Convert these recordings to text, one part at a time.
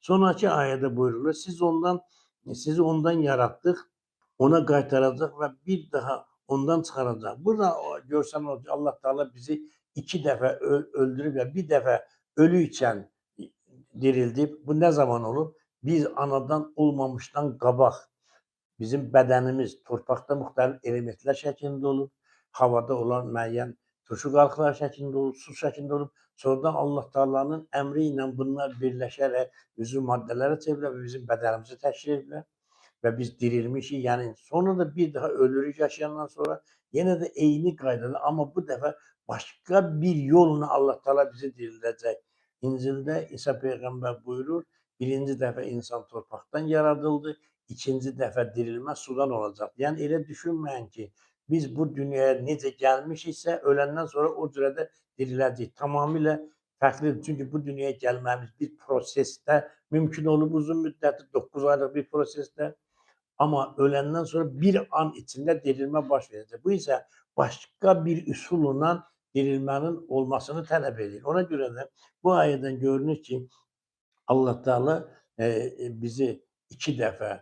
Sonraki ayədə buyurulur, sizi ondan yaratdıq, ona qaytaracaq və bir daha ondan çıxaracaq. Burada görsən o ki, Allah Teala bizi iki dəfə öldürüb və bir dəfə ölü ikən dirildib. Bu nə zaman olub? Biz anadan olmamışdan qabaq bizim bədənimiz torpaqda müxtəlif elementlər şəklində olub, havada olan müəyyən turşu qalıqlar şəklində olub, su şəklində olub. Sonradan Allah Taala'nın əmri ilə bunlar birləşərək üzvü maddələrə çevrilir və bizim bədənimizi təşkil edirlər və biz dirilmişik. Yəni sonra da bir daha ölürük yaşayandan sonra yenə də eyni qaydada, amma bu dəfə başqa bir yolla Allah Taala bizi dirildəcək. İncildə İsa peyğəmbər buyurur, birinci dəfə insan torpaqdan yaradıldı, ikinci dəfə dirilmə sudan olacaq. Yəni elə düşünməyin ki, biz bu dünyaya necə gəlmişiksə, öləndən sonra o cürə də diriləcəyik. Tamamilə fərqlidir. Çünki bu dünyaya gəlməmiz bir prosesdə mümkün olub, uzun müddətli 9 aylıq bir prosesdə. Amma öləndən sonra bir an içində dirilmə baş verəcək. Bu isə başqa bir üsulla dirilmənin olmasını tələb edir. Ona görə də bu ayədən görünür ki, Allah Teala bizi iki dəfə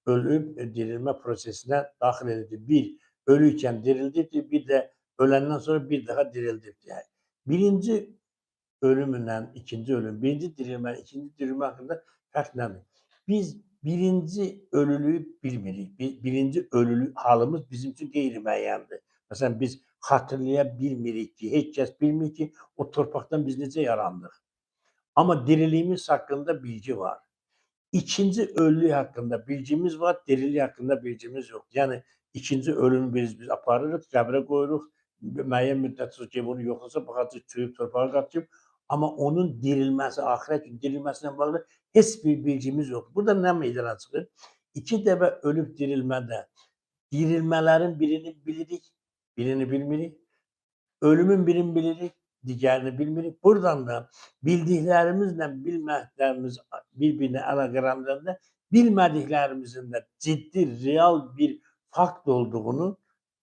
ölüb dirilmə prosesinə daxil edildi. Bir, ölü ikən dirildibdir, bir də öləndən sonra bir daha dirildibdir. Yəni, birinci ölümlə ikinci ölüm, birinci dirilmə, ikinci dirilmə haqqında fərq nədir? Biz birinci ölülüyü bilmirik. Birinci ölülük halımız bizim üçün qeyri-müəyyəndir. Məsələn, biz xatırlaya bilmirik ki, heç kəs bilmir ki, o torpaqdan biz necə yarandıq. Amma diriliyimiz haqqında bilgi var. İkinci ölülük haqqında bilgimiz var, dirilik haqqında bilgimiz yox. Yəni ikinci ölümü biz aparırıq, qəbrə qoyuruq, müəyyən müddət sonra ki, bunu yoxlasa baxacaq, çürüyüb torpağa qatıb. Amma onun dirilməsi, axirət günü dirilməsinə bağlı heç bir bilgimiz yoxdur. Burada nə meydana çıxır? İki dəfə ölüb dirilmədə dirilmələrin birini bilirik, birini bilmirik. Ölümün birini bilirik, digərini bilmirik. Buradan da bildiklərimizlə bilmədiklərimiz bir-birinə əlaqələndirəndə bilmədiklərimizin də ciddi, real bir fakt olduğunu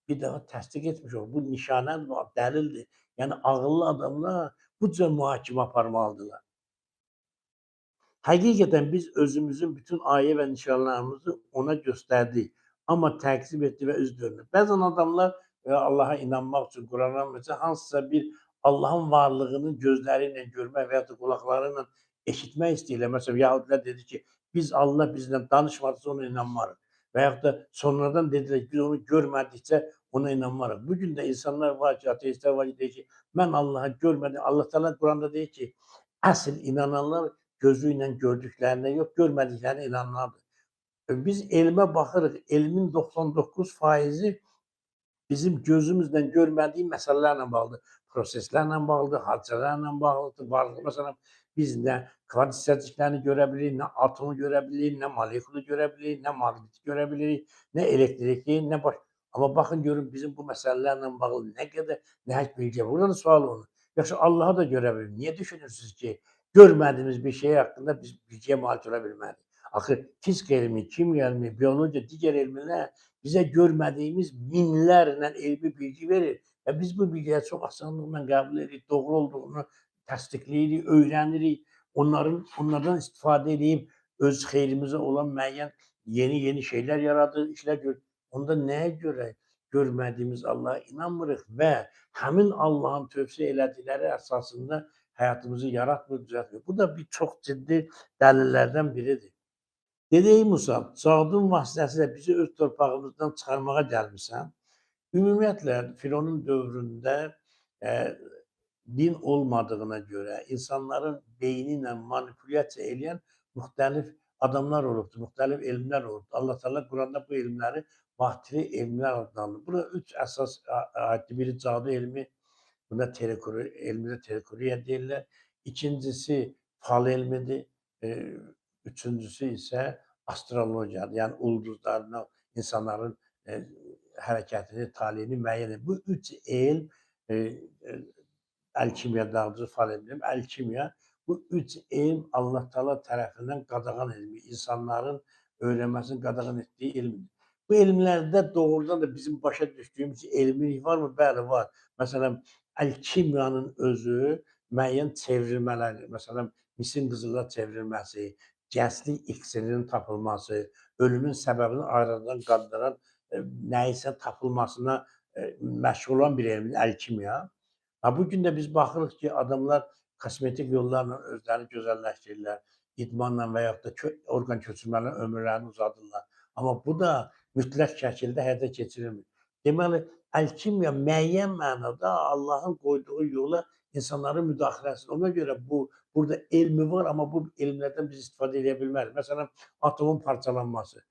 bir daha təsdiq etmiş olur. Bu nişanədir, bu dəlildir. Yəni ağıllı adamlar bu cür mühakimə aparmalıdırlar. Həqiqətən biz özümüzün bütün ayə və nişanlarımızı ona göstərdik. Amma təkzib etdi və üz döndü. Bəzən adamlar Allaha inanmaq üçün, Qurana inanmaq üçün hansısa bir Allahın varlığını gözləri ilə görmək və ya da qulaqları ilə eşitmək istəyirlər. Məsələn, Yahudilər dedi ki, biz Allah bizlə danışmadısa ona inanmarıq. Və yaxud da sonradan dedilər ki, biz onu görmədikcə ona inanmarıq. Bu gün də insanlar var ki, ateistlər var ki, deyir ki, mən Allahı görmədim. Allah Teala Quranda deyir ki, əsl inananlar gözü ilə gördüklərinə yox, görmədiklərinə inananlardır. Biz elmə baxırıq, elmin 99%-i bizim gözümüzlə görmədiyi məsələlərlə bağlıdır. Proseslərlə bağlıdır, hadisələrlə bağlıdır, varlıq. Məsələn, biz nə kvant hissəciklərini görə bilirik, nə atomu görə bilirik, nə molekulu görə bilirik, nə maqniti görə bilirik, nə elektriki, nə baş. Amma baxın görün bizim bu məsələlərlə bağlı nə qədər nəhəng bilgi var. Burada da sual olunur. Yaxşı, Allahı da görə bilirik. Niyə düşünürsünüz ki, görmədiyimiz bir şey haqqında biz bilgiyə malik ola bilmərik? Axı fizik elmi, kimya elmi, biologiya, digər elmlər bizə görmədiyimiz minlərlə elmi bilgi verir və biz bu bilgiləri çox asanlıqla qəbul edirik, doğru olduğunu təsdiqləyirik, öyrənirik. Onlardan istifadə edib öz xeyrimizə olan müəyyən yeni-yeni şeylər yaradır, işlər görür. Onda nəyə görə görmədiyimiz Allaha inanmırıq və həmin Allahın tövsiyə elədikləri əsasında həyatımızı yaratmır, düzəltmir. Bu da bir çox ciddi dəlillərdən biridir. Dedi, ey Musa, cadun vasitəsilə bizi öz torpağımızdan çıxarmağa gəlmisən. Ümumiyyətlə, Fironun dövründə din olmadığına görə insanların beyni ilə manipulyasiya eləyən müxtəlif adamlar olubdur, müxtəlif elmlər olubdur. Allah Teala Quranda bu elmləri batili elmlər adlandırır. Burada üç əsas aiddir. Biri cadu elmi, buna telekuri, elmində telekuriya deyirlər. İkincisi fal elmidir. Üçüncüsü isə astrologiyadır. Yəni ulduzlarına insanların hərəkətini, taleyini müəyyən edir. Bu üç elm, əlkimya, daha doğrusu fal elmi, əlkimya, bu üç elm Allah Teala tərəfindən qadağan edilmiş, insanların öyrənməsini qadağan etdiyi elmdir. Bu elmlərdə doğrudan da bizim başa düşdüyümüz elmilik varmı? Bəli, var. Məsələn, əlkimyanın özü müəyyən çevrilmələr, məsələn, misin qızıla çevrilməsi, gənclik iksirinin tapılması, ölümün səbəbini aradan qaldıran nəyisə tapılmasına məşğul olan bir elmdir əlkimya. Ha, bu gün də biz baxırıq ki, adamlar kosmetik yollarla özlərini gözəlləşdirirlər, idmanla və yaxud da orqan köçürmələrlə ömürlərini uzadırlar. Amma bu da mütləq şəkildə həyata keçirilmir. Deməli, əlkimya müəyyən mənada Allahın qoyduğu yola insanların müdaxiləsi. Ona görə bu burada elmi var, amma bu elmlərdən biz istifadə edə bilmərik. Məsələn, atomun parçalanması.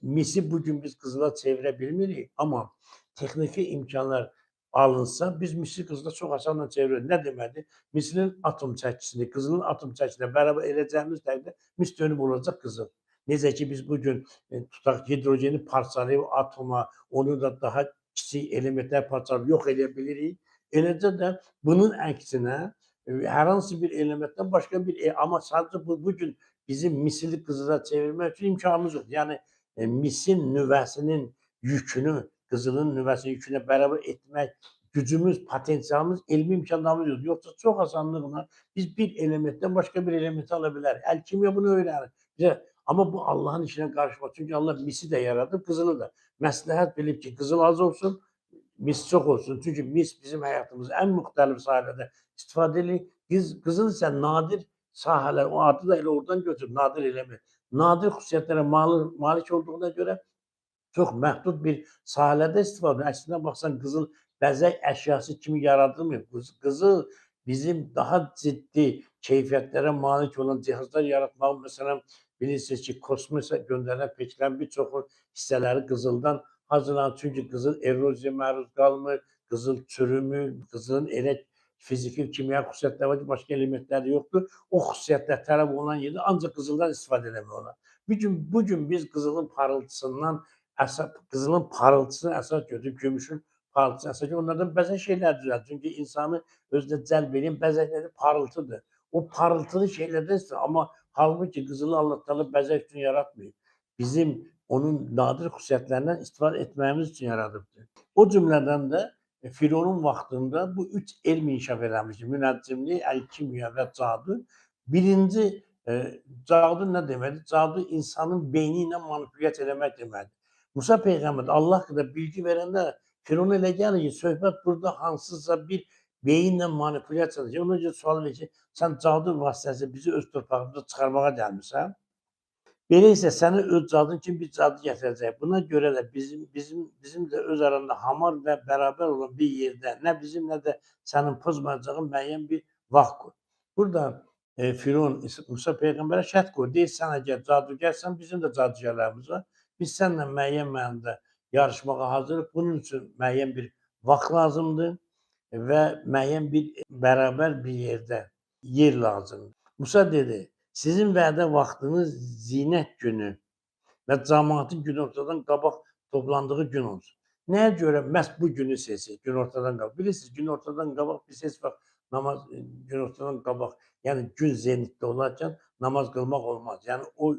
Misi bu gün biz qızıla çevirə bilmirik, amma texniki imkanlar alınsa biz misi qızıla çox asanla çeviririk. Nə deməkdir? Misinin atom çəkisini qızılın atom çəkisinə bərabər eləcəyimiz təqdirdə mis dönüb olacaq qızıl. Necə ki biz bu gün tutaq hidrogeni parçalayıb atoma, onu da daha kiçik elementlər parçalayıb yox eləyə bilirik. Eləcə də bunun əksinə hər hansı bir elementdən başqa bir amma sadəcə bu gün bizim misili qızıla çevirmək üçün imkanımız yoxdur. Yəni misin nüvəsinin yükünü qızılın nüvəsinin yükünə bərabər etmək gücümüz, potensialımız, elmi imkanlarımız yoxdur. Yoxsa çox asanlıqla biz bir elementdən başqa bir elementi ala bilərik. Əlkimya bunu öyrənir. Bizə, amma bu Allahın işinə qarışmaz. Çünki Allah misi də yaradıb, qızılı da. Məsləhət bilib ki, qızıl az olsun, mis çox olsun. Çünki mis bizim həyatımızda ən müxtəlif sahələrdə istifadə edilir. Qızıl isə nadir sahələr, o adı da elə oradan götürür, nadir element. Nadir xüsusiyyətlərə malik olduğuna görə çox məhdud bir sahələrdə istifadə edilir. Əslində baxsan, qızıl bəzək əşyası kimi yaradılmıyor. Qızıl bizim daha ciddi keyfiyyətlərə malik olan cihazlar yaratmaq, məsələn, bilirsiniz ki, kosmosa göndərilən peyklərin bir çoxu hissələri qızıldan hazırlanır. Çünki qızıl eroziyaya məruz qalmır, qızıl çürümür, qızılın elə fiziki, kimya xüsusiyyətləri var ki, başqa elementləri yoxdur. O xüsusiyyətlər tələb olunan yerdə ancaq qızıldan istifadə eləmək olar. Bu gün biz qızılın parıltısından qızılın parıltısını əsas götürüb, gümüşün parıltısını əsas götürüb, onlardan bəzək şeylər düzəldir. Çünki insanı özünə cəlb edən bəzəkləri parıltıdır. O parıltılı şeylərdən istifadə, amma halbuki qızılı Allah Teala bəzək üçün yaratmayıb. Bizim onun nadir xüsusiyyətlərindən istifadə etməyimiz üçün yaradıbdır. O cümlədən də Fironun vaxtında bu üç elm inkişaf eləmişdi. Münəccimlik, əlkimya və cadu. Birinci cadu nə deməkdir? Cadu insanın beyni ilə manipulyasiya eləmək deməkdir. Musa Peyğəmbər Allah haqqında bilgi verəndə Firon elə gəlir ki, söhbət burada hansısa bir beyinlə manipulyasiyadır. Ona görə sual verir ki, sən cadu vasitəsilə bizi öz torpağımıza çıxarmağa gəlmirsən. Belə isə səni öz cadın kimi bir cadı gətirəcək. Buna görə də bizim də öz aranda hamar və bərabər olan bir yerdə nə bizim nə də sənin pozmayacağın müəyyən bir vaxt qoy. Burada Firon Musa Peyğəmbərə şərt qoyur. Deyir, sən əgər cadugərsən, bizim də cadugərlərimiz var. Biz səninlə müəyyən mənada yarışmağa hazırıq. Bunun üçün müəyyən bir vaxt lazımdır və müəyyən bir bərabər bir yerdə yer lazımdır. Musa dedi, sizin vədə vaxtınız zinət günü və cəmaatın günortadan qabaq toplandığı gün olsun. Nəyə görə məhz bu günü seçir? Günortadan qabaq. Bilirsiniz, günortadan qabaq biz heç vaxt namaz günortadan qabaq, yəni gün zenitdə olarkən namaz qılmaq olmaz. Yəni o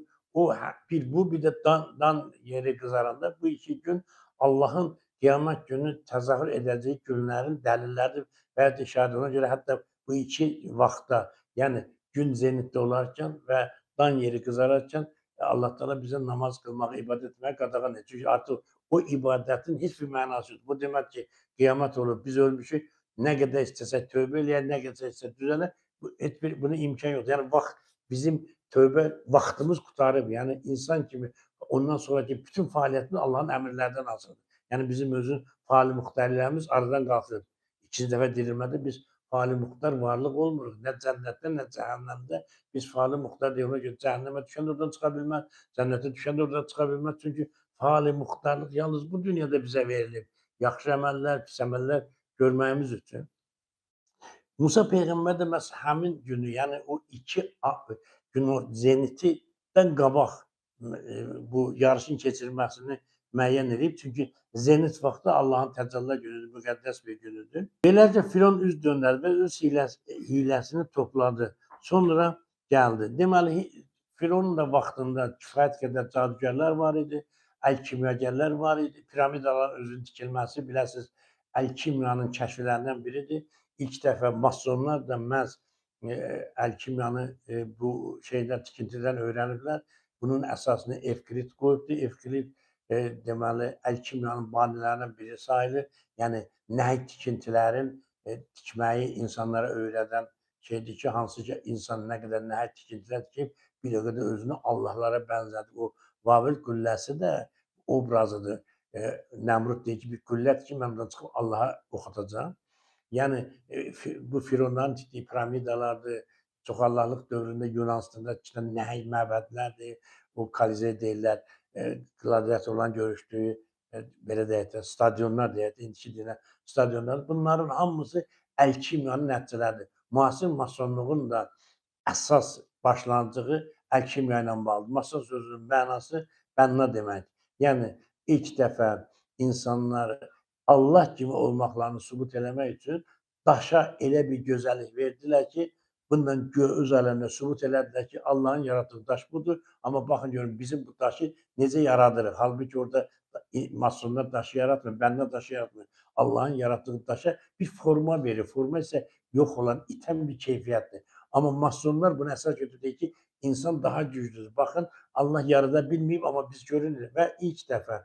bir bu bir də dan yeri qızaranda bu iki gün Allahın qiyamət günü təzahür edəcəyi günlərin dəlilləridir və ya işarə. Ona görə hətta bu iki vaxtda, yəni gün zenitdə olarkən və dan yeri qızararkən Allah Teala bizə namaz qılmaq, ibadət etməyə qadağan edir. Çünki artıq o ibadətin heç bir mənası yoxdur. Bu demək ki, qiyamət olur, biz ölmüşük, nə qədər istəsək tövbə eləyək, nə qədər istəsək düzələk, heç bir bunun imkan yoxdur. Yəni vaxt bizim tövbə vaxtımız qurtarıb. Yəni insan kimi ondan sonraki bütün fəaliyyətimiz Allahın əmrlərindən asılıdır. Yəni bizim özün faali muxtarlarımız aradan qalxır. İkinci dəfə dirilmədə biz faali muxtar varlıq olmuruq. Nə cənnətdə, nə cəhənnəmdə biz faali muxtar deyil. Ona görə cəhənnəmə düşən də oradan çıxa bilməz, cənnətə düşən də oradan çıxa bilməz. Çünki faali muxtarlıq yalnız bu dünyada bizə verilib. Yaxşı əməllər, pis əməllər görməyimiz üçün. Musa Peyğəmbər də məhz həmin günü, yəni o iki gün o zenitidən qabaq bu yarışın keçirilməsini müəyyən edib. Çünki zenit vaxtı Allahın təcəlli günüdür, müqəddəs bir günüdür. Beləcə Firon üz döndərdi və öz hiləsini topladı. Sonra gəldi. Deməli, Fironun da vaxtında kifayət qədər cadugərlər var idi, əlkimyagərlər var idi. Piramidaların özünün tikilməsi, biləsiniz, əlkimyanın kəşflərindən biridir. İlk dəfə masonlar da məhz əlkimyanı bu şeydən, tikintidən öyrəniblər. Bunun əsasını Evklid qoyubdur. Evklid deməli, əlkimyanın banilərindən biri sayılır. Yəni, nəhəng tikintilərin tikməyi insanlara öyrədən şeydir ki, hansı ki, insan nə qədər nəhəng tikintilər tikib, bir o qədər özünü Allahlara bənzədir. O Vabil qülləsi də obrazıdır. Nəmrud deyir ki, bir qüllədir ki, mən buradan çıxıb Allaha ox atacağam. Yəni, bu Fironların tikdiyi piramidalardır, çoxallaqlıq dövründə Yunanıstanda tikilən nəhəng məbədlərdir, o Kolizey deyirlər, qladiatorların görüşdüyü, belə deyək də, stadionlar deyək də, indiki deyilən stadionlar. Bunların hamısı əlkimyanın nəticələridir. Müasir masonluğun da əsas başlanğıcı əlkimya ilə bağlıdır. Mason sözünün mənası bənna deməkdir. Yəni, ilk dəfə insanlar Allah kimi olmaqlarını sübut eləmək üçün daşa elə bir gözəllik verdilər ki, bununla öz aləmdə sübut elədilər ki, Allahın yaratdığı daş budur. Amma baxın görün, bizim bu daşı necə yaradırıq? Halbuki orada masonlar daşı yaratmır, bənna daşı yaratmır. Allahın yaratdığı daşa bir forma verir. Forma isə yox olan, itən bir keyfiyyətdir. Amma masonlar bunu əsas götürür deyir ki, insan daha güclüdür. Baxın, Allah yarada bilməyib, amma biz görünür. Və ilk dəfə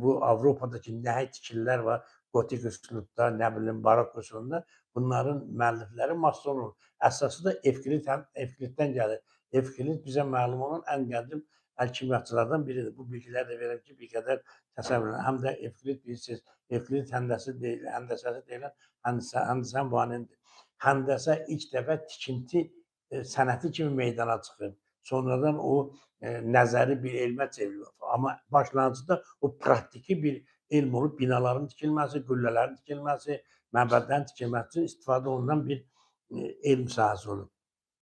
bu Avropadakı nəhəng tikililər var, gotik üslubda, nə bilim, barok üslubda, bunların müəllifləri mason olur. Əsası da Evkliddən gəlir. Evklid bizə məlum olan ən qədim əlkimyatçılardan biridir. Bu bilgiləri də verir ki, bir qədər təsəvvür edin. Həm də Evklid bilirsiniz, Evklid həndəsi deyil, həndəsəsi deyilən həndəsən vanendir. Həndəsə ilk dəfə tikinti sənəti kimi meydana çıxır. Sonradan o nəzəri bir elmə çevrilir. Amma başlanğıcda o praktiki bir elm olub, binaların tikilməsi, qüllələrin tikilməsi, məbədlərin tikilməsi üçün istifadə olunan bir elm sahəsi olub.